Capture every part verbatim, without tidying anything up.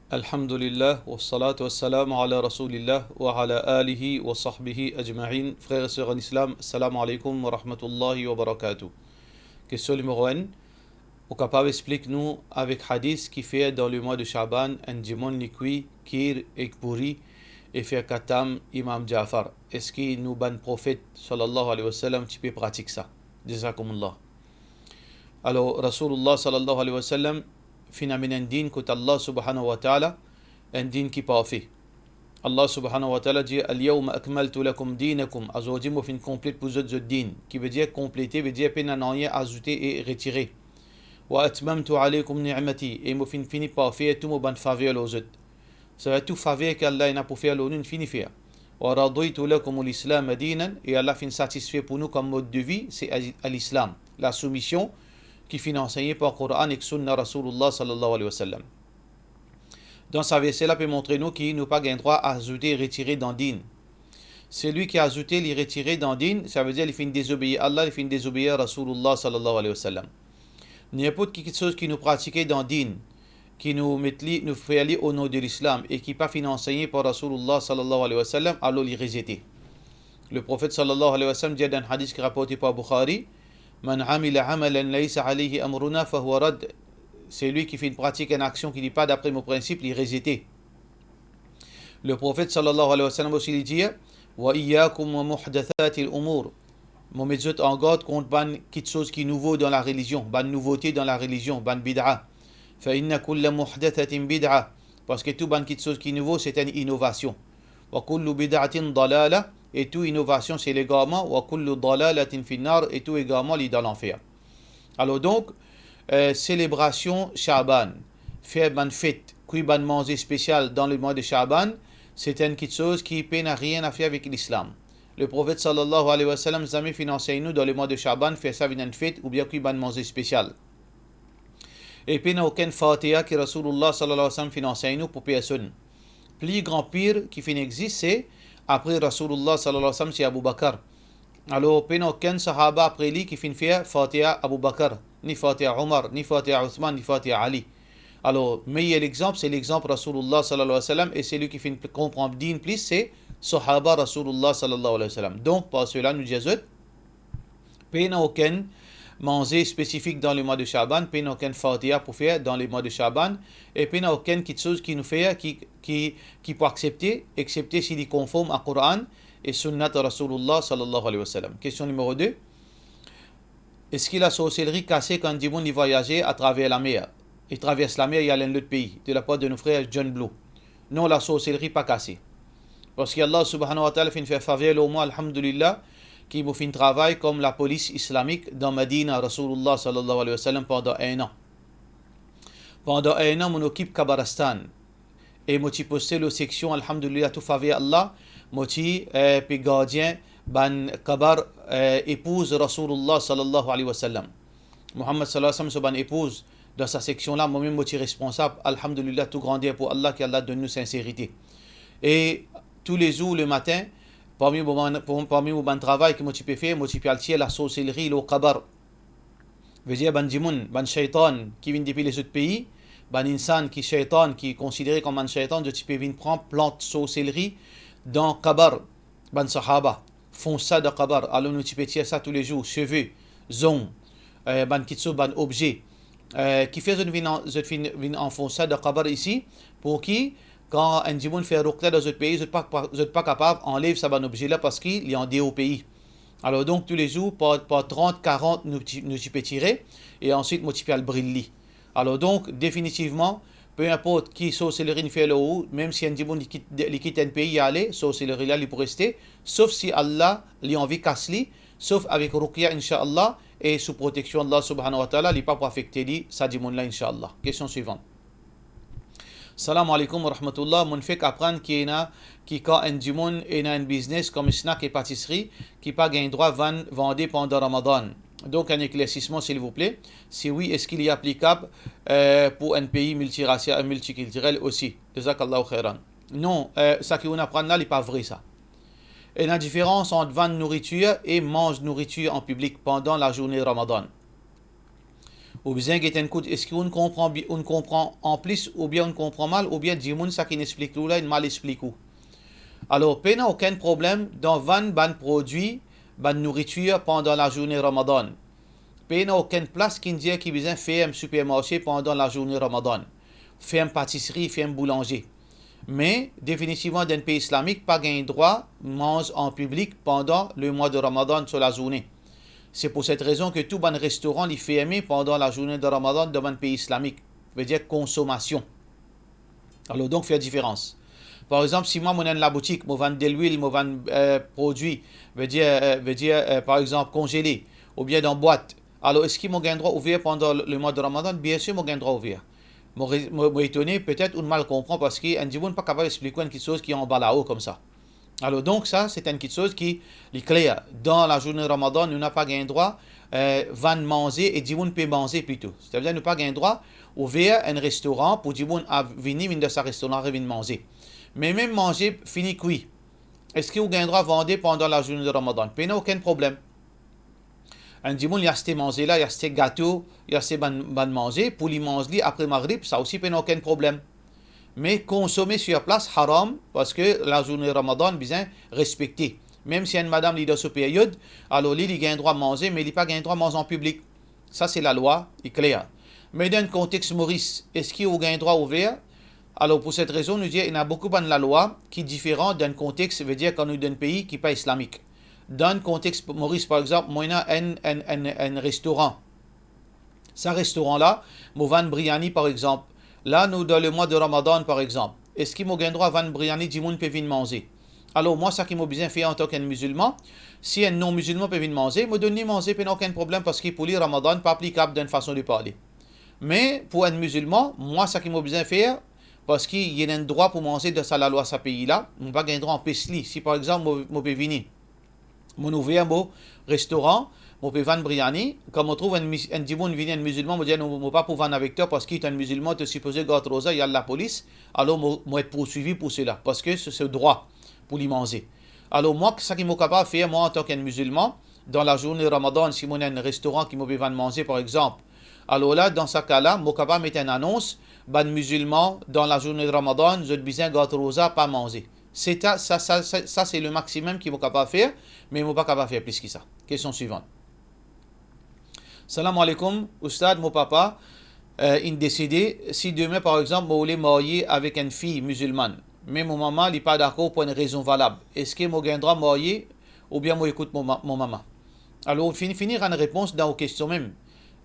Alhamdulillah, wassalatu wassalamu ala Rasoulillah, wa ala alihi wa sahbihi ajma'in. Frer e ser an Islam, assalamu alaykoum wa rahmatullahi wa barakatuh. Kestion nimero enn, ou kapav explik nou avek hadis ki fer dan lemwa de Shaban, enn dimoun li kwi kheer ek pouri e fer khatam Imam Jafar. Eski nou bann profet, sallallahu alayhi wa sallam, ti pe pratik sa? Jazakumullah. Alor, Rasoulillah, sallallahu alayhi wa sallam, finn amenn enn din kot Allah, subhanahu wa ta'ala, enn din ki parfe. Allah, subhanahu wa ta'ala, dir, "Al-yawma akmaltu lakum dinakum." Azordi, mo finn konplet pou zot, zot din. Ki vedir konplete, vedir pena nanye azoute e retire. "Wa atmamtu alaykum ni'mati." E mo finn fini par fer tou mo bann faver lor zot. Savedir tou faver ki Allah ena pou fer lor nou, li fini fer. "Wa raditu lakumul Islama dinan." E Allah finn satisfe pou nou kom mod de vi, se al-, al-Islam, lasoumision ki finn ansegne par Koran ek Sunna Rasoulillah, sallallahu alayhi wa sallam. Dan sa verse la pe montre nou ki nou pa gagn drwa azoute, retire dan din. Selwi ki azoute, li retire dan din, savedir li finn dezobeir Allah, li finn dezobeir Rasoulillah, sallallahu alayhi wa sallam. Ninport ki kiksoz ki nou pratike dan din, ki nou met li, nou fer li o non de Lislam e ki pa finn ansegne par Rasoulillah, sallallahu alayhi wa sallam, alor li rezete. Leprofet, sallallahu alayhi wa sallam, dir dan hadis ki raporte par Bukhari, "Man amila amalan laysa alayhi amruna fahuwa radd." Selwi ki finn pratik enn aksion ki li pa dapre mo prinsip, li rezete. Leprofet, sallallahu alayhi wa sallam, osi li dir, "Wa iyyakum wa muhdathatil umur." Mo met zot an gard kont bann kiksoz ki nouvo dan larelizion, bann nouvote dan larelizion, bann bid'a. "Fa inna kulla muhdathatin bid'a." Parski tou bann kiksoz ki nouvo, se enn inovasion. "Wa kullu bid'atin dalala." E tou inovasion, se legarman. "Wa kullu dalalatin finnar." E tou egarman, li dan lanfer. Alor donk, eh, selebrasion Shaban, fer bann fet, kwi bann manze spesial dan lemwa de Shaban, se enn kiksoz ki pena nanye a fer avek Lislam. Leprofet, sallallahu alayhi wa sallam, zame finn ansegn nou dan lemwa de Shaban fer sa vinn enn fet oubien kwi bann manze spesial. E pena okenn Fatiha ki Rasoulillah, sallallahu alayhi wa sallam, finn ansegn nou pou personn. Pli gran pir ki finn existe, se apre Rasoulillah, sallallahu alayhi wa sallam, se Abu Bakr. Alor, pena okenn sahaba apre li ki finn fer Fatiha Abu Bakr, ni Fatiha Omar, ni Fatiha Ousman, ni Fatiha Ali. Alor, meyer lexanp, se lexanp Rasoulillah, sallallahu alayhi wa sallam, e selwi ki finn konpran din plis, se sahaba Rasoulillah, sallallahu alayhi wa sallam. Donk, par sela, nou dir zot, pena okenn manze spesifik dan lemwa de Shaban, pena okenn Fatiha pou fer dan lemwa de Shaban, e pena okenn kiksoz ki nou fer ki, ki, ki pou aksepte, eksepte si li konform a Koran e Sunnat Rasoulillah, sallallahu alayhi wa sallam. Kestion nimero de, eski lasorselri kase kan dimoun li vwayaze atraver lamer, li travers lamer, li al enn lot pei, de lapar de nou frer John Blue? Non, lasorselri pa kase. Parski Allah subhanahu wa ta'ala finn fer faver lor mwa, alhamdulillah, ki mo finn travay kom lapolis islamik dan Madina Rasoulillah, sallallahu alayhi wa sallam, pandan enn an. Pandan enn an, mo okip kabaristan. E mo ti poste lor seksion, alhamdulillah, tou faver Allah, mo ti, eh, pe gardien bann kabar, eh, epouz Rasoulillah, sallallahu alayhi wa sallam. Muhammad, sallallahu alayhi wa sallam, so bann epouz dan sa seksion la, mwa mem mo ti responsab, alhamdulillah, tou grander pou Allah, ki Allah donn nou sinserite. E toulezour lematin, parmi mo bann, parmi mo bann travay ki mo ti pe fer, mo ti pe al tir lasorselri lor kabar. Vedir bann dimoun, bann shaytan ki vinn depi lezot pei, bann insan ki shaytan, ki konsidere kom bann shaytan, zot ti pe vinn pran plant sorselri dan kabar bann sahaba, fons sa dan kabar. Alor nou ti pe tir sa toulezour, seve, zong, eh, bann kiksoz, bann obze. Eh, kifer zot vinn an-, zot finn, vinn anfons sa dan kabar isi, pou ki, kan enn dimoun fer rukya dan zot pei, zot pa, pa, zot pa kapav anlev sa bann obze la, parski li andeor pei. Alor donk, toulezour, par, par trant, karant, nou ti, nou ti pe tire, e answit mo ti pe al bril li. Alor donk, definitivman, pe inport ki sorselri inn fer lor ou, mem si enn dimoun li kit, li kit enn pei, li ale, sorselri la, li pou reste, sof si Allah, li anvi kas li, sof avek rukya, inshallah, e sou proteksion Allah subhanahu wa ta'ala, li pa pou afekte li, sa dimoun la, inshallah. Kestion swivan. Salam aleykoum wa rahmatullah. Monn fek aprann ki ena, ki kan enn dimoun ena enn biznes kom snack e patisri, ki pa gagn drwa vann, vande pandan Ramadan. Donk, enn eklersisman, silvouple. Si wi, eski li aplikab, eh, pou enn pei miltirasial, miltikiltirel osi? Jazakallahu khairan. Non, eh, sa ki ou'nn aprann la, li pa vre sa. Ena diferans ant vann nouritir e manz nouritir an piblik pandan lazourne Ramadan. Ou bizin get enn kout, eski ou'nn konpran bi-, ou'nn konpran anplis, oubien ou'nn konpran mal, oubien dimoun sa ki'nn explik ou la, inn mal explik ou. Alor, pena okenn problem dan vann bann prodwi, bann nouritir pandan lazourne Ramadan. Pena okenn plas ki'nn dir ki bizin ferm sipermarse pandan lazourne Ramadan. Ferm patisri, ferm boulanze. Me, definitivman, dan enn pei islamik, pa gagn drwa manz an piblik pandan lemwa de Ramadan so lazourne. Se pou set rezon ke tou bann restoran li ferme pandan lazourne de Ramadan dan bann pei islamik, vedir konsomasion. Alor, donk, fer diferans. Par exanp, si mwa, mo ena enn laboutik, mo vann delwil, mo vann, eh, prodwi, vedir, eh, vedir, eh, par exanp, konzele, oubien dan bwat, alor, eski mo gagn drwa ouver pandan le, lemwa de Ramadan? Biensir, mo gagn drwa ouver. Mo re-, mo, mo etone, petet ou'nn mal konpran, parski enn dimoun pa kapav explik ou enn kiksoz ki anba lao koumsa. Alor, donk, sa, se enn kiksoz ki, li kler. Dan lazourne Ramadan, nou napa gagn drwa, eh, vann manze e dimoun pe manze plito. Setadir, nou pa gagn drwa ouver enn restoran pou dimoun a vini, vinn dan sa restoran, revinn manze. Me mem manze fini kwi, eski ou gagn drwa vande pandan lazourne de Ramadan? Pena okenn problem. Enn dimoun, li aste manze la, li aste gato, li aste bann, bann manze, pou li manz li apre Magrib, sa osi pena okenn problem. Me konsome sir plas, haram, parski lazourne Ramadan bizin respekte. Mem si enn madam li dan so peryod, alor li, li gagn drwa manze, me li pa gagn drwa manz an piblik. Sa se lalwa, li kler. Me dan enn kontex Moris, eski ou gagn drwa ouver? Alor, pou set rezon, nou dir, ena boukou bann lalwa ki diferan dan enn kontex, vedir kan nou dan enn pei ki pa islamik. Dan enn kontex Moris, par exanp, mo ena enn, enn, enn, enn restoran. Sa restoran la, mo vann briani, par exanp. La, nou dan lemwa de Ramadan, par exanp. Eski mo gagn drwa vann briani, dimoun pe vinn manze? Alor, mwa, sa ki mo bizin fer antan ki enn mizilman, si enn non-mizilman pe vinn manze, mo donn li manze, pena okenn problem, parski pou li, Ramadan pa aplikab dan enn fason de parle. Me pou enn mizilman, mwa, sa ki mo bizin fer, parski li ena enn drwa pou manze dan sa lalwa sa pei la, mo pa gagn drwa anpes li. Si, par exanp, mo, mo pe vini, mo'nn ouver mo restoran, mo pe vann briani, kan mo trouv enn mis-, enn dimoun vini, enn mizilman, mo dir, "Non, mo pa pou vann avek twa, parski to enn mizilman, to sipoze gard roza, li al lapolis," alor mo, mo et pourswivi pou sela, parski se so drwa pou li manze. Alor mwa, sa ki mo kapav fer, mwa, antan ki enn mizilman, dan lazourne Ramadan, si mo ena enn restoran ki mo pe vann manze, par exanp, alor la, dan sa ka la, mo kapav met enn anons, "Bann mizilman, dan lazourne Ramadan, zot bizin gard roza, pa manze." Se ta-, sa, sa, sa, sa, se le maximum ki mo kapav fer, me mo pa kapav fer plis ki sa. Kestion swivan. Salam aleykoum, Oustad, mo papa, eh, inn desede. Si demin, par exanp, mo oule marye avek enn fi mizilmann, me mo mama, li pa dakor pou enn rezon valab, eski mo gagn drwa marye oubien mo ekout mo ma-, mo mama? Alor, fini, fini rann repons dan ou kestion mem.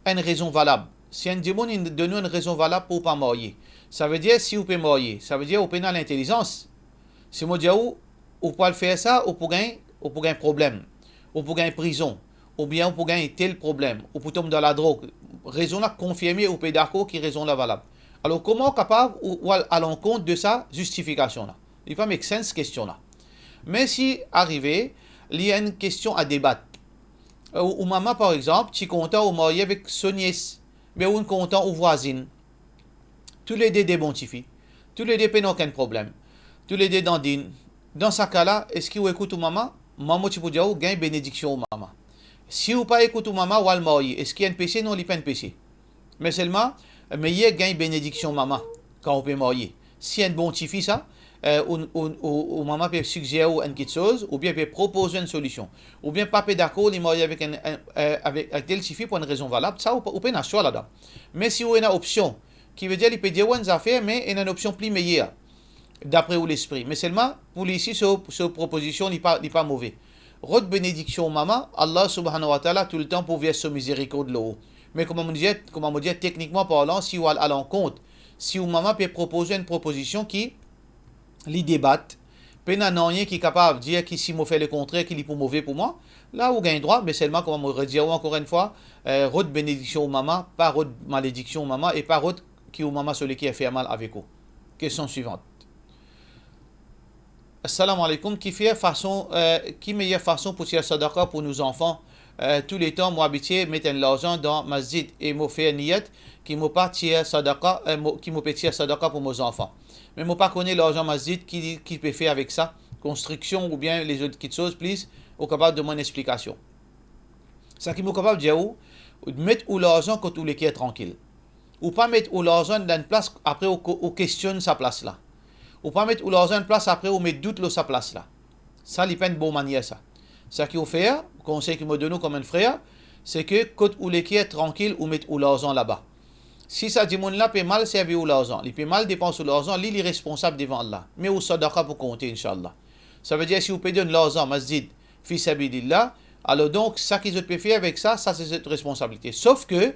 Enn rezon valab. Si enn dimoun inn donn ou enn rezon valab pou ou pa marye, savedir si ou pe marye, savedir ou pena lintelizans. Si mo dir ou, ou pou al fer sa, ou pou gagn, ou pou gagn problem, ou pou gagn prizon, oubien ou pou gagn tel problem, ou pou tom dan ladrog. Rezon la konfirme, ou pe dakor ki rezon la valab. Alor, kouma ou kapav ou, ou al, al ankont de sa zistifikasion la? Li pa make sense, kestion la. Me si arive, li enn kestion a debat. Ou, ou mama, par exanp, ti kontan ou marye avek so nies, me ou'nn kontan ou vwazinn. Toulede de bon tifi. Toulede pena okenn problem. Toulede dandinn. Dan sa ka la, eski ou ekout ou mama? Mwa, mo ti pou dir ou, gagn benediksion ou mama. Si ou pa ekout ou mama, ou al marye, eski enn pese? Non, li pa enn pese. Me selman, meyer gagn benediksion mama kan ou pe marye. Si enn bon tifi sa, eh, ou, ou, ou, ou mama pe sigzer ou enn kiksoz, oubien pe propoz ou enn solision, oubien pa pe dakor li marye avek enn, enn, eh, avek, avek tel tifi pou enn rezon valab, sa ou, ou pena swa ladan. Me si ou ena opsion, ki vedir li pe dir ou enn zafer, me ena enn opsion pli meyer, dapre ou lespri. Me selman, pou li isi, so, so propozision, li pa, li pa move. Rod benediksion ou mama, Allah Subhanahu wa Ta'ala toultan pou vers so mizerikord lor ou. Me kouma mo dir, kouma mo dir, teknikman parlan, si ou al, al ankont, si ou mama pe propoz ou enn propozision ki li debat, pena nanye ki kapav dir ki si mo fer lekontrer, ki li pou move pou mwa, la ou gagn drwa, me selman, kouma mo redir ou ankor enn fwa, eh, rod benediksion ou mama, pa rod malediksion ou mama, e pa rod ki ou mama so leker fer mal avek ou. Kestion swivan. Assalamu alaikum, ki fer fason, eh, ki meyer fason pou tir sadaka pou nou zanfan? Eh, touletan mo abitie met enn larzan dan masjid e mo fer niyat ki mo pa tir sadaka, eh, mo, ki mo pe tir sadaka pou mo zanfan. Me mo pa kone larzan masjid ki, ki pe fer avek sa, konstriksion oubien lezot kiksoz, please, ou kapav donn mwa enn explikasion. Sa ki mo kapav dir ou, Met ou larzan kot ou leker trankil. Ou pa met ou larzan dan enn plas, apre ou ko-, ou kestionn sa plas la. Ou pa met ou larzan enn plas, apre ou met dout lor sa plas la. Sa, li pa enn bon manier sa. Seki ou fer, konsey ki mo donn ou kouma enn frer, seki kot ou leker trankil, ou met ou larzan laba. Si sa dimoun la pe mal servi ou larzan, li pe mal depans ou larzan, li, li responsab devan Allah. Me ou sadaka pou konte, inshallah. Savedir, si ou pe donn larzan masjid, fi sabilillah, alor donk, seki zot pe fer avek sa, sa se zot responsabilite. Sof ke,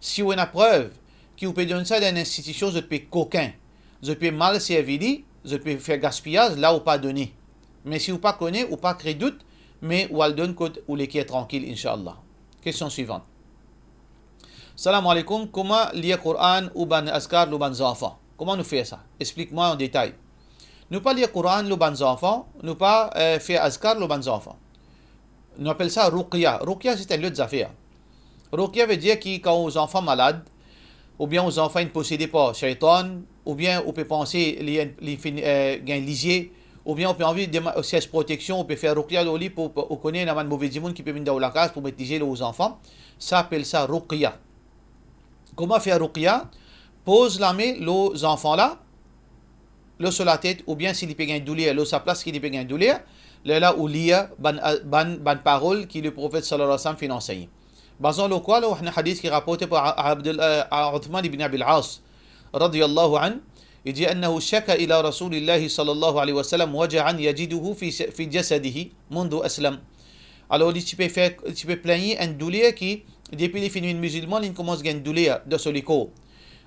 si ou ena prev ki ou pe donn sa dan enn institision, zot pe kokin, zot pe mal servi li, zot pe fer gaspiyaz, la ou pa done. Me si ou pa kone, ou pa kre dout, me ou al donn kot ou leker trankil, inshallah. Kestion swivan. Salam aleykoum, kouma lir Koran ou bann azkar lor bann zanfan? Kouma nou fer sa? Explik mwa an detay. Nou pa lir Koran lor bann zanfan, nou pa, eh, fer azkar lor bann zanfan. Nou apel sa ruqya. Ruqya, se enn lot zafer. Ruqya vedir ki kan ou zanfan malad, oubien ou zanfan inn posede par shaytan, oubien ou pe panse li, li finn, eh, gagn lizie, oubien ou pe anvi dema-, sers proteksion, ou pe fer ruqya lor li pou, pou, ou kone ena bann move dimoun ki pe vinn dan ou lakaz pou met lizie lor ou zanfan, sa apel sa ruqya. Kouma fer ruqya? Poz lame lor zanfan la, lor so latet, oubien si li pe gagn douler, lor sa plas ki li pe gagn douler, lerla ou lir bann, bann, bann parol ki Leprofet sallallahu alayhi wa sallam finn ansegn. Bazan lor kwa? Lor enn hadis ki raporte par A-, Abdul, eh, Uthman ibn Abil As, radiyallahu anhu, li dir, annahu shaka ila Rasulillahi sallallahu alayhi wa sallam waja'an yajiduhu fi, fi jasadihi mundhu aslam. Alor, li ti pe fer, ti pe plengne enn douler ki, depi li finn vinn mizilman, li koumans gagn douler dan so lekor.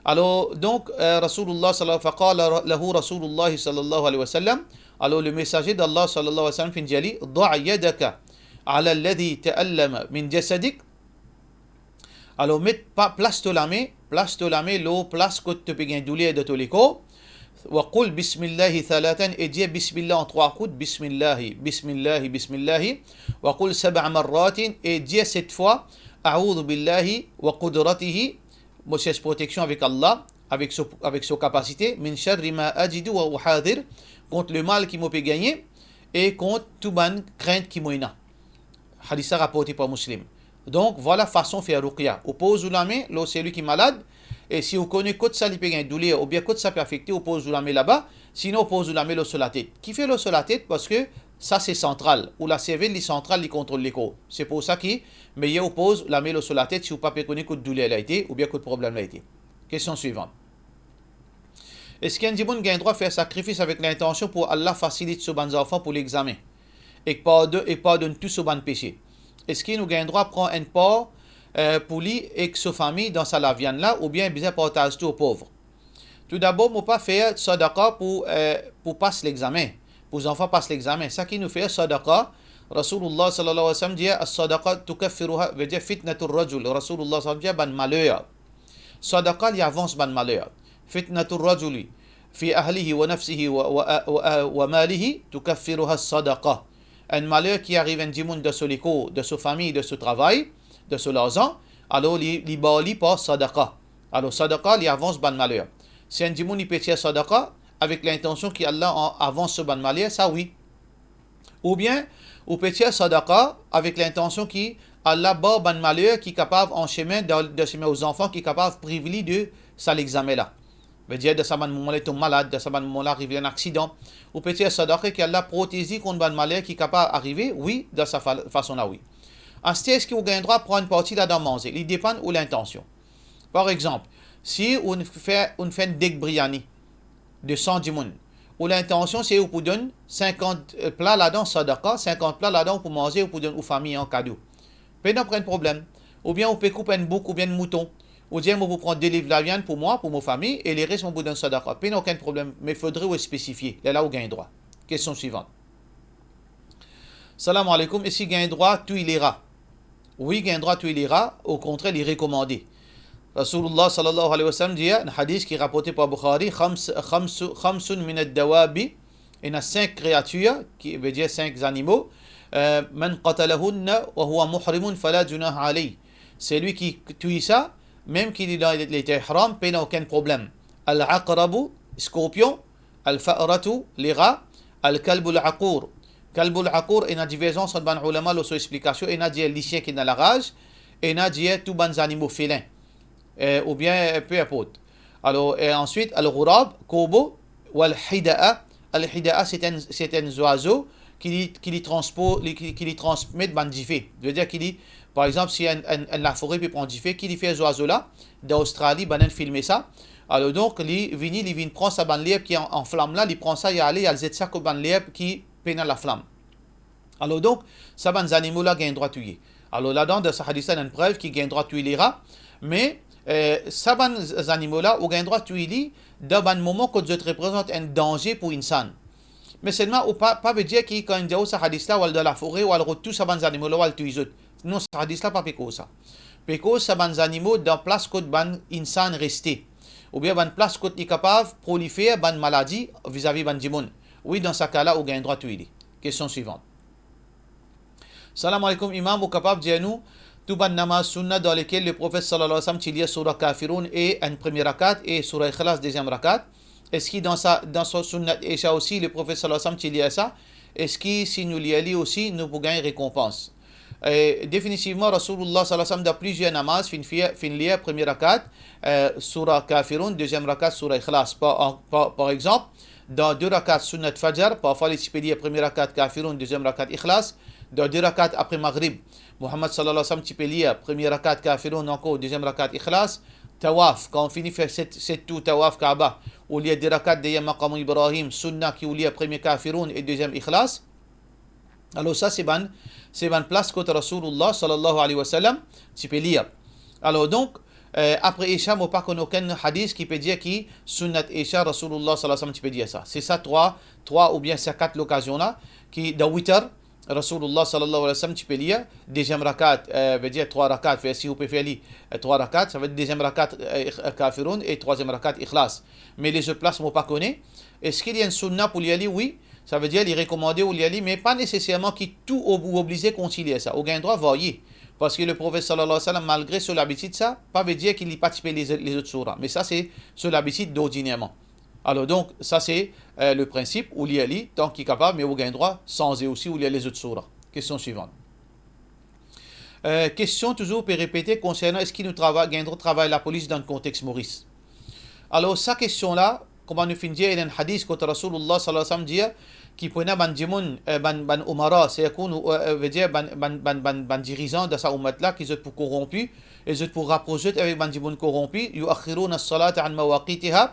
Alor, donk, eh, Rasulullah sallallahu, faqala lahu Rasulullah sallallahu alayhi wa sallam, alor, le mesaze d'Allah sallallahu alayhi wa sallam finn dir li, "Da' yadaka ala alladhi ta'allama min jasadik." Alor, met pa, plas to lame, plas to lame lor plas kot to pe gagn douler dan to lekor. Wa qul bismillahi thalathan, e dir bismillah an trwa kout, bismillahi, bismillahi, bismillahi. Wa qul sab'a marratin, e dir set fwa, a'udhu billahi wa qudratihi, mo sers proteksion avek Allah, avek so, avek so kapasite, min sharri ma ajidu wa uhadhir, kont lemal ki mo pe gagne, e kont tou bann krint ki mo ena. Hadis la raporte par Muslim. Donk, vwala fason fer ruqya. Ou poz ou lame lor selwi ki malad, e si ou kone kot sa li pe gagn douler, oubien kot sa pe afekte, ou poz ou lame laba, sinon ou poz ou lame lor so latet. Kifer lor so latet? Parski sa se santral, ou laservel li santral, li kontrol lekor. Se pou sa ki meyer ou poz lame lor so latet si ou pa pe kone kot douler la ete, oubien kot problem la ete. Kestion swivan. Eski enn dimoun gagn drwa fer sakrifis avek lintansion pou Allah fasilit so bann zanfan pou lexamen, ek pardon, ek pardonn tou so bann pese? Eski nou gagn drwa pran enn par, eh, pou li ek so fami dan sa laviann la, oubien bizin partaz tou o pov? Toudabor, mo pa fer sadaka pou, eh, pou pas lexamen, pou zanfan pas lexamen. Seki nou fer sadaka, Rasulullah sallallahu alayhi wa sallam dir, "As-sadaqa tukaffiruha", vedir fitnatur rajul. Rasulullah sallallahu alayhi wa sallam dir, bann maler. Sadaka, li avans bann maler. Fitnatur rajuli fi ahlihi wa nafsihi wa, wa, wa, wa malihi tukaffiruha sadaqa. Enn maler ki ariv enn dimoun dan so lekor, dan so fami, dan so travay, dan so larzan, alor li, li bar li par sadaka. Alor sadaka, li avans bann maler. Si enn dimoun li pe tir sadaka avek lintansion ki Allah an-, avans so bann maler, sa wi. Oubien, ou pe tir sadaka avek lintansion ki Allah bar bann maler ki kapav an semin, dan, dan semin ou zanfan ki kapav priv li de sa lexamen la. Vedir, dan sa bann moman la, li tonm malad, dan sa bann moman la, ariv li enn aksidan. Ou pe tir sadaka ki Allah protez li kont bann maler ki kapav arive, wi, dan sa fa-, fason la, wi. Aster, eski ou gagn drwa pran enn parti ladan manze? Li depann ou lintansion. Par exanp, si ou fer, ou fer enn deg briani, de san dimoun. Ou lintansion se ou pou donn sinkant, eh, pla ladan sadaka, sinkant pla ladan ou pou manze, ou pou donn ou fami an kado. Pena okenn problem. Oubien ou pe koup enn bouk oubien enn mouton. Ou dir, mo pou pran de liv laviann pou mwa, pou mo fami, e leres mo pou donn sadaka. Pena okenn problem, me fodre ou spesifie. Lerla ou gagn drwa. Kestion swivan. Salam aleykoum, eski gagn drwa touy lera? Wi, gagn drwa touy lera, okontrer, li rekomande. Rasulullah sallallahu alayhi wa sallam dir, enn hadis ki raporte par Bukhari, "Khams-, khamsu-, khamsun min ad-dawabi", ena sink kreatir, ki vedir sink zanimo, eh, "man qatalahunna wa huwa muhrimun fala junaha alayh." Selwi ki touy sa, mem ki li dan leta ihram, pena okenn problem. Al-aqrabu, skorpion, al-fa'ratu, lera, al-kalbul aqur. Kalbul aqur, ena diverzans ant bann oulama lor so explikasion, ena dir lisien ki ena laraz, Ena dir tou bann zanimo felin, eh, oubien, eh, peu importe. Alor, eh, answit, al-ghurab, korbo, wal-hida'a. Al-hida'a, c'est un, c'est un oiseau ki li, ki li transpor-, li, ki, ki li transmet bann dife. Vedir ki li, par exanp, si enn, enn, enn lafore pe pran dife, ki li fer zwazo la, dan Ostrali, bann inn filme sa. Alor donk, li vini, li vinn pran sa bann lerb ki an, an flam la, li pran sa, li ale, li al zet sa kot bann lerb ki pena laflam. Alor donk, sa bann zanimo la gagn drwa touye. Alor ladan, dan sa hadis la, ena enn prev ki gagn drwa touy lera, me, eh, sa bann z-, zanimo la, ou gagn drwa touy li dan bann moman kot zot reprezant enn danze pou insan. Me selman, ou pa, pa vedir ki kan inn dir ou sa hadis la, ou al dan lafore, ou al rod tou sa bann zanimo la, ou al touy zot. Non, sa hadis la pa pe koz sa. Pe koz sa bann zanimo dan plas kot bann insan reste, oubien bann plas kot li kapav prolifer bann maladi vizavi bann dimoun. Wi, dan sa ka la, ou gagn drwa touy li. Kestion swivan. Salam alaikum, Imam, ou kapav dir nou, tou bann namaz sunna dan lekel le Profet sallallahu alayhi wa sallam ti lir sura Kafirun e enn premie rakat e sura Ikhlas deziem rakat, eski dan sa, dan so sunnat Isha osi, le Profet sallallahu alayhi wa sallam ti lir sa? Eski si nou lir li osi, nou pou gagn rekonpans? E, definitivman, Rasoulullah sallallahu alayhi wa sallam, dan plizier namaz, finn fir, finn lir premie rakat, eh, sura Kafirun, deziem rakat, sura Ikhlas. Par, an, par, par exanp, dan de rakat sunnat Fajr, parfwa li ti pe lir premie rakat Kafirun, deziem rakat Ikhlas. Dan de rakat apre Maghrib, Muhammad sallallahu alayhi wa sallam ti pe lir premie rakat Kafirun, ankor deziem rakat Ikhlas. Tawaf, kan ou fini fer set, set tour tawaf Kaaba, ou lir de rakat deryer Maqam Ibrahim, sunna ki ou lir premie Kafirun e deziem Ikhlas. Alor sa, se bann, se bann plas kot Rasoulullah sallallahu alayhi wa sallam ti pe lir. Alor donk, eh, apre Isha, mo pa konn okenn hadis ki pe dir ki sunnat Isha, Rasoulullah sallallahu alayhi wa sallam ti pe lir sa. Se sa trwa, trwa oubien sa kat lokazion la, ki dan witr, Rasoulullah sallallahu alayhi wa sallam ti pe lir, deziem rakat, eh, vedir trwa rakat, fer si ou pe fer li, eh, trwa rakat, savedir deziem rakat, eh, Ikh-, eh, Kafirun e trwaziem rakat Ikhlas. Me lezot plas, mo pa kone. Eski li enn sunna pou lir li? Wi. Savedir, li rekomande ou lir li, me pa neseserman ki tou ob-, ou oblize kontign lir sa. Ou gagn drwa varye. Parski le Profet sallallahu alayhi wa sallam, malgre so labitid sa, pa vedir ki li pa ti pe lir lezot, lezot sura. Me sa, se so labitid dordinerman. Alor donk, sa se, eh, le prinsip, ou lir li, tan ki kapav, me ou gagn drwa sanze osi, ou lir lezot sura. Kestion swivan. Eh, kestion touzour pe repete konsernan eski nou travay, gagn drwa travay lapolis dan konteks Moris. Alor, sa kestion la, kouma nou finn dir, ena enn hadis kot Rasoulullah sallallahu alayhi wa sallam dir ki pou ena bann dimoun, eh, bann, bann umara, seyakoun, eh, eh, vedir bann, bann, bann, bann, bann dirizan dan sa ummat la, ki zot pou koronpi, e zot pou rapros zot avek bann dimoun koronpi, yuakhiruna as-salata an mawaqitiha,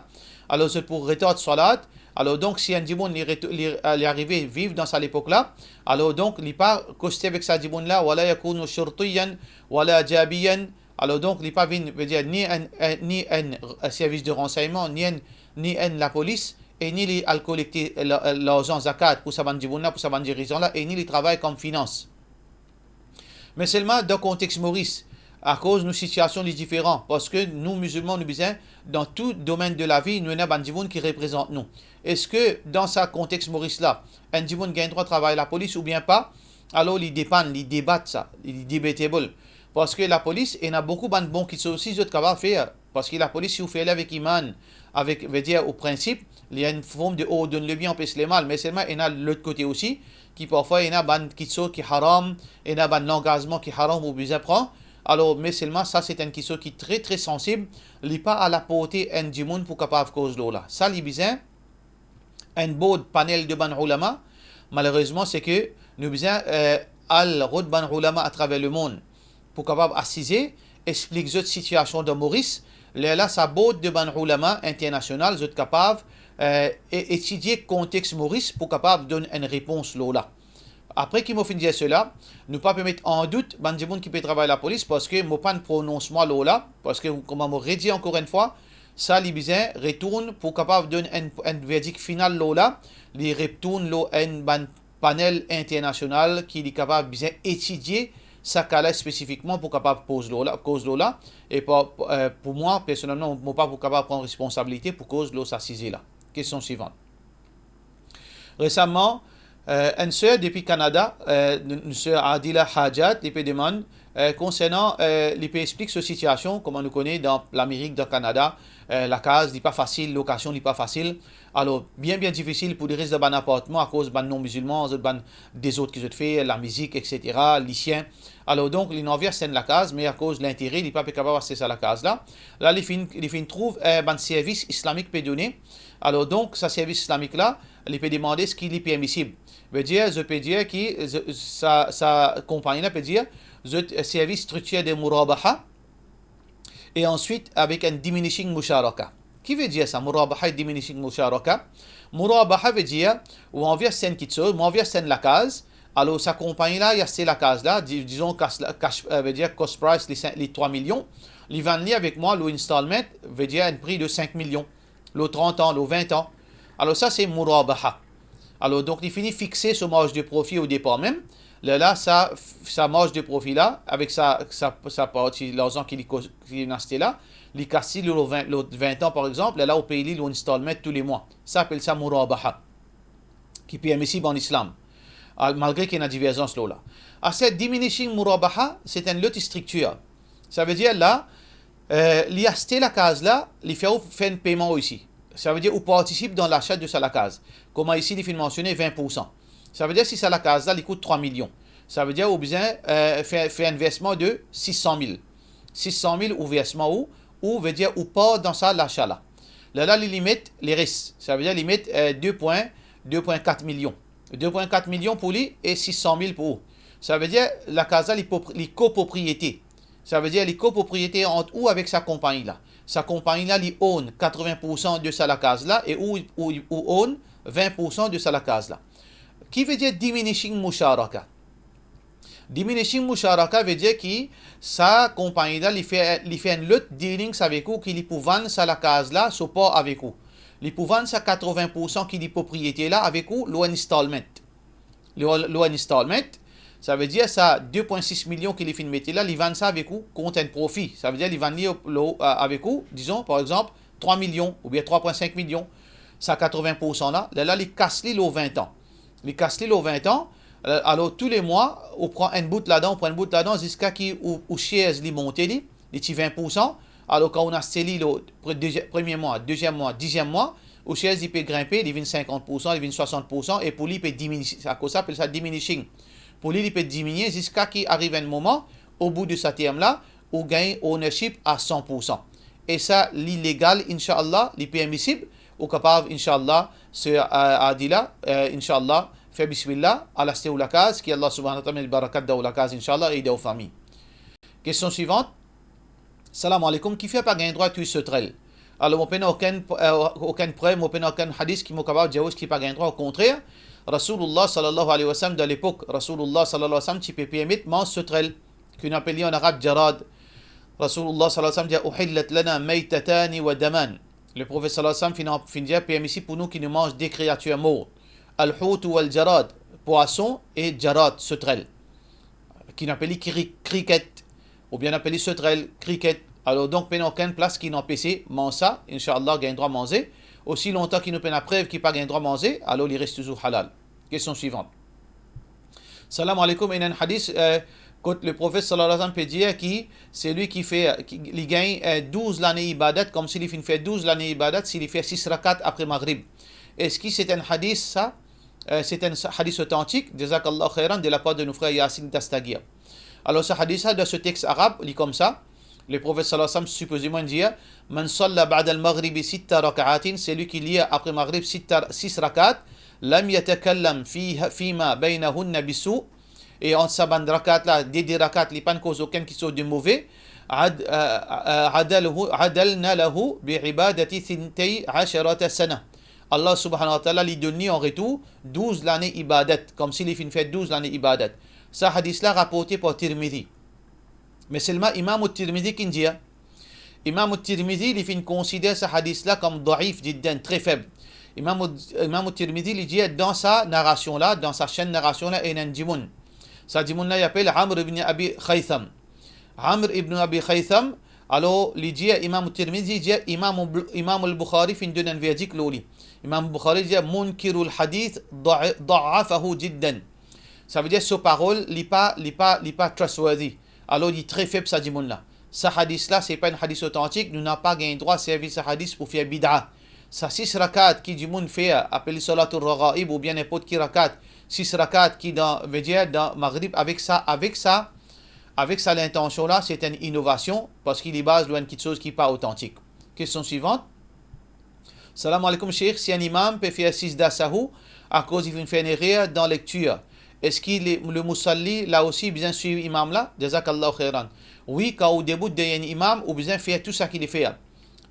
alor zot pou retard salat. Alor donk, si enn dimoun li retou-, li, eh, li arive viv dan sa lepok la, alor donk, li pa koste avek sa dimoun la, wala yakunu shurtiyan, wala jabiyan, alor donk, li pa vinn, vedir, ni enn, enn, ni enn, eh, servis de ransegnman, ni enn, ni enn lapolis, e ni li al kolekte la-, larzan zakat pou sa bann dimoun la, pou sa bann dirizan la, e ni li travay kom finans. Me selman dan konteks Moris, akoz nou sitiasion li diferan, parski nou mizilman nou bizin, dan tou domenn de lavi, nou ena bann dimoun ki reprezant nou. Eski dan sa konteks Moris la, enn dimoun gagn drwa travay lapolis oubien pa? Alor li depann, li debat sa, li debatable. Parski lapolis, ena boukou bann bon kiksoz osi zot kapav fer. Parski lapolis, si ou fer li avek iman, avek, vedir, ou prinsip, li enn form de ordonne le bien, empêche le mal. Me selman, ena lot kote osi, ki parfwa ena bann kiksoz ki haram, ena bann langazman ki haram ou bizin pran. Alor, me selman, sa se enn kiksoz ki tre, tre sansib, li pa a laporte enn dimoun pou kapav koz lor la. Sa, li bizin enn board panel de bann oulama. Malerezman, se ke nou bizin, eh, al rod bann oulama atraver lemond pou kapav asize, explik zot sitiasion dan Moris. Lerla sa board de bann oulama internasional, zot kapav, eh, e-, etidie konteks Moris pou kapav donn enn repons lor la. Apre ki mo finn dir sela, nou pa pe met an dout bann dimoun ki pe travay lapolis, parski mo pa'nn pronons mwa lor la, parski kouma mo redir ankor enn fwa, sa li bizin retourn pou kapav donn enn, enn verdik final lor la, li retourn lor enn bann panel internasional ki li kapav bizin etidie sa ka la spesifikman pou kapav poz lor la, koz lor la, e pa, eh, pou mwa, personelman, mo pa pou kapav pran responsabilite pou koz lor sa size la. Kestion swivan. Resaman, eh, enn ser depi Kanada, eh, nou, nou ser Adila Hajat, li pe demann, Eh, konsernan, eh, li pe explik so sitiasion, kouma nou kone, dan Lamerik, dan Kanada, eh, lakaz, li pa fasil, lokasion, li pa fasil. Alor, bien, bien difisil pou li res dan bann apartman akoz bann non-mizilman, zot bann dezord ki zot fer, lamizik, et cetera, lisien. Alor, donk, li anvi aste enn lakaz, me akoz lintere, li pa pe kapav aste sa lakaz la. La, li finn, li finn trouv, eh, bann servis islamik pe done. Alor, donk, sa servis islamik la, li pe demande eski li permisib. Vedir, zot pe dir ki, z-, sa, sa konpagni la pe dir, zot servi striktir de murabaha, e answit avek enn diminishing musharaka. Ki vedir sa, murabaha e diminishing musharaka? Murabaha vedir, ou anvi aste enn kitsoz, mo anvi aste enn lakaz, alor sa konpagni la, li aste lakaz la, di-, dizon, kas-, cash, eh, vedir cost price, li sink, li trwa milion, li vann li avek mwa, lor installment, vedir enn pri de sink milion, lor trant an, lor vin an. Alor sa, se murabaha. Alor, donk, li fini fixe so marz de profi o depar mem. Lerla, sa, sa marz de profi la, avek sa, sa, sa parti larzan ki li ko-, ki li aste la, li kas li lor vin, lor vin an, par exanp, lerla, ou pey li lor installment toulemwa. Sa apel sa murabaha, ki permisib an islam. Al-, malgre ki ena diverzans lor la. Aster diminishing murabaha, se enn lot striktir. Savedir la, eh, li aste lakaz la, li fer ou fer enn peyman osi. Savedir ou partisip dan lasa de sa lakaz. Kouma isi li finn mansione vin poursan. Savedir si sa lakaz la, li kout trwa milion. Savedir ou bizin, eh, fer, fer enn versman de sis san mil. Sis san mil ou versman ou, ou vedir ou par dan sa lasa la. Lerla li, li met leres. Savedir li met, eh, de pwin, de pwin kat milion. De pwin kat milion pou li e sis san mil pou ou. Savedir lakaz la, li popri-, li kopropriete. Savedir li kopropriete ant ou avek sa konpagni la. Sa konpagni la, li own katrovin poursan de sa lakaz la e ou, ou, ou own vin poursan de sa lakaz la. Ki vedir diminishing musharaka? Diminishing musharaka vedir ki sa konpagni la, li fer, li fer enn lot dealings avek ou, ki li pou vann sa lakaz la, so par avek ou. Li pou vann sa katrovin poursan ki li propriete la avek ou lor enn installment. Lor, lor enn installment, savedir sa de pwin sis milion ki li finn mete la, li vann sa avek ou kont enn profi. Savedir li vann li lor, a-, avek ou, dizon, par exanp, trwa milion oubien trwa pwin sink milion. Sa katrovin poursan la, lerla li kas li lor vin an. Li kas li lor vin an, eh, alor toulemwa, ou pran enn bout ladan, ou pran enn bout ladan, ziska ki ou, ou sharz li monte li, li ti vin poursan, alor kan ou aste li lor pre-, dezi-, premie mwa, deziem mwa, diziem mwa, ou sharz li pe grinpe, li vinn sinkant poursan, li vinn swasant poursan, e pou li pe dimini-, akoz sa apel sa diminishing. Pou li, li pe diminie ziska ki ariv enn moman, o bout de sa term la, ou gagn ownership a san poursan. E sa, li legal, inshallah, li permisib, ou kapav, inshallah, se, eh, adi la, eh, inshallah, fer bismillah, al aste ou lakaz, ki Allah subhanahu wa ta'ala met barakat dan ou lakaz, inshallah, e dan ou fami. Kestion swivant. Salam aleykoum, kifer pa gagn drwa touy sotrel? Alor, mo pena okenn, eh, okenn prev, mo pena okenn hadis ki mo kapav dir ou ki pa gagn drwa, okontrer, Rasoulullah sallallahu alayhi wa sallam, dan lepok Rasoulullah sallallahu alayhi wa sallam, ti pe permet manz sotrel, ki nou apel li an arab jarad. Rasoulullah sallallahu alayhi wa sallam dir, "Uhillat lana maytatani wa daman." Leprofet sallallahu alayhi wa sallam finn, finn dir permisib pou nou ki nou manz de kreatir mor, al-hout wal-jarad, pwason, e jarad, sotrel, ki nou apel li kri-, kriket, oubien nou apel li sotrel, kriket. Alor, donk, pena okenn plas ki nou anpese manz sa, inshallah, gagn drwa manze. Osi lontan ki nou pena prev ki pa gagn drwa manze, alor li res touzour halal. Kestion swivant. Salam aleykoum, ena enn hadis, eh, kot Leprofet sallallahu alayhi wa sallam pe dir ki selwi ki fer, ki, li gagn, eh, douz lane ibadat, koumsi li finn fer douz lane ibadat, si li fer sis rakat apre Maghrib. Eski se enn hadis sa? Eh, se enn sa-, hadis otantik, jazakallah khairan, de la par de nou frer Yasin Dastagir. Alor, sa hadis la, dan so text arab, li koumsa, Leprofet sallallahu alayhi wa sallam, sipozeman, dir, "Man salla ba'da al-maghribi sitta rak'atin", selwi ki li apre Maghrib sitta, sis rakat, "lam yatakallam fiha, fima baynahunna bisu", e ant sa bann rakat la, de, de rakat, li pa'nn koz okenn kisort de move, ad-, eh, eh, adalhu, adalna lahu bi ibadati thintay asharata sana. Allah subhanahu wa ta'ala, li donn li an retour douz lane ibadat, koumsi li finn fer douz lane ibadat. Sa hadis la raporte par Tirmidhi. Me selman Imam Tirmidhi ki dir, Imam Tirmidhi, li finn konsider sa hadis la kom daif jiddan, tre feb. Imam, Imam Tirmidhi, li dir dan sa narasion la, dan sa shenn narasion la, ena enn dimoun. Sa dimoun la, li apel Amr ibn Abi Khaytham. Amr ibn Abi Khaytham, alor, li dir, Imam Tirmidhi dir, Imam, Imam al-Bukhari finn donn enn verdik lor li. Imam Bukhari dir, "Munkirul hadith da'a-, da'afahu jiddan." Savedir so parol, li pa, li pa, li pa trustworthy. Alor, li tre feb sa dimoun la. Sa hadis la, se pa enn hadis otantik, nou napa gagn drwa servi sa hadis pou fer bida. Sa sis rakat ki dimoun fer, apel li salatul raghaib oubien ninport ki rakat, sis rakat ki dan, vedir dan Maghrib, avek sa, avek sa, avek sa lintansion la, se enn inovasion, parski li baz lor enn kitsoz ki pa otantik. Kestion swivant. Salam aleykoum Sheikh, si enn imam pe fer sijda sahou akoz li finn fer enn erer dan lektir, eski le, le musalli la osi bizin swiv imam la? Jazakallahu khairan. Wi, kan ou debout deryer enn imam, ou bizin fer tou seki li fer.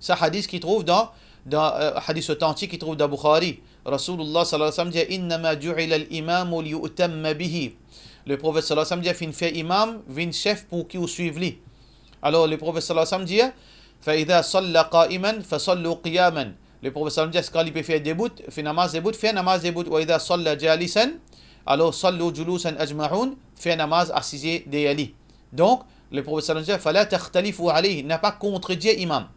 Sa hadis ki trouv dan, dan, euh, hadis otantik ki trouv dan Bukhari. Rasoulullah sallallahu alayhi wa sallam dir, "Innama ju'ila al-imamu liyu'tamma bihi." Le Profet sallallahu alayhi wa sallam dir, finn fer imam, vinn sef pou ki ou swiv li. Alor, le Profet sallallahu alayhi wa sallam dir, "Fa idha salla qa'iman, fa sallu qiyaman." Le Profet sallallahu alayhi wa sallam dir, kan li pe fer debout, fer namaz debout, fer namaz debout. "Wa idha salla jalisan, alor sallu julusan ajma'un, fer namaz asize deryer li." Donk, le Profet sallallahu alayhi wa sallam dir, "Fala takhtalifu alayhi", napa kontredir imam.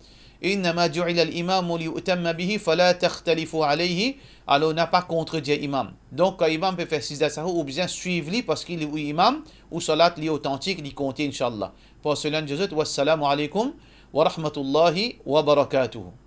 "Innama ju'ila al-imamu liyu'tamma bihi, fala takhtalifu alayhi", alor napa kontredir imam. Donk, kan imam pe fer sijda sahou, ou bizin swiv li, parski li ou imam, ou salat li otantik, li konte, inshallah. Pran swin zot, wassalamu aleykoum wa rahmatullahi wa barakatuh.